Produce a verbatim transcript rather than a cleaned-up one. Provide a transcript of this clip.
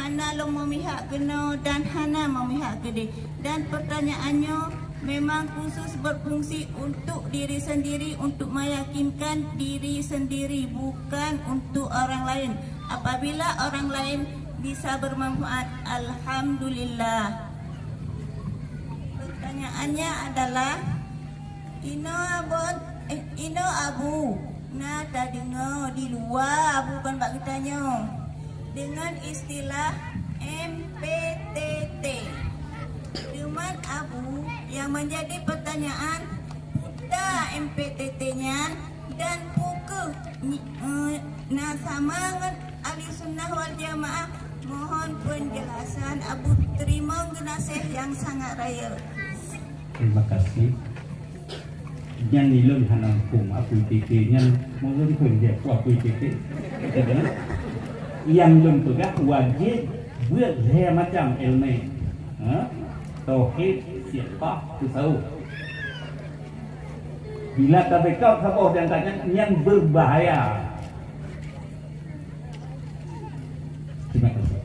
Hana lom memihak keunoe dan hana memihak keudeh. Dan pertanyaan nyoe memang khusus berfungsi untuk diri sendiri, untuk meyakinkan diri sendiri, bukan untuk orang lain. Apabila orang lain bisa bermanfaat, alhamdulillah. Pertanyaannya adalah, inoe abon, eh, inoe Abu na tadeungoe di luwa, Abu kon bak geutanyoe, dengan istilah M P T T. Teuma Abu, yang menjadi pertanyaan, peue ta M P T T nyan dan peue kheueh nyi-, eh, na sama ngon Ahli Sunnah wal Jamaah? Mohon penjelasan Abu, teurimong geunaséh nyang sangat rayeuk. Terima kasih. Nyan ilôn hana huköm Abu Titi nyan, mungkin pun dia ku Abu Titi. Nyang lôn peugah wajéb buet lhèe macam ilmu. Ha? Tauhid, fiqah, tasawuf. Bila tabekap saboh di antara nyan, nyan berbahaya. Terima kasih.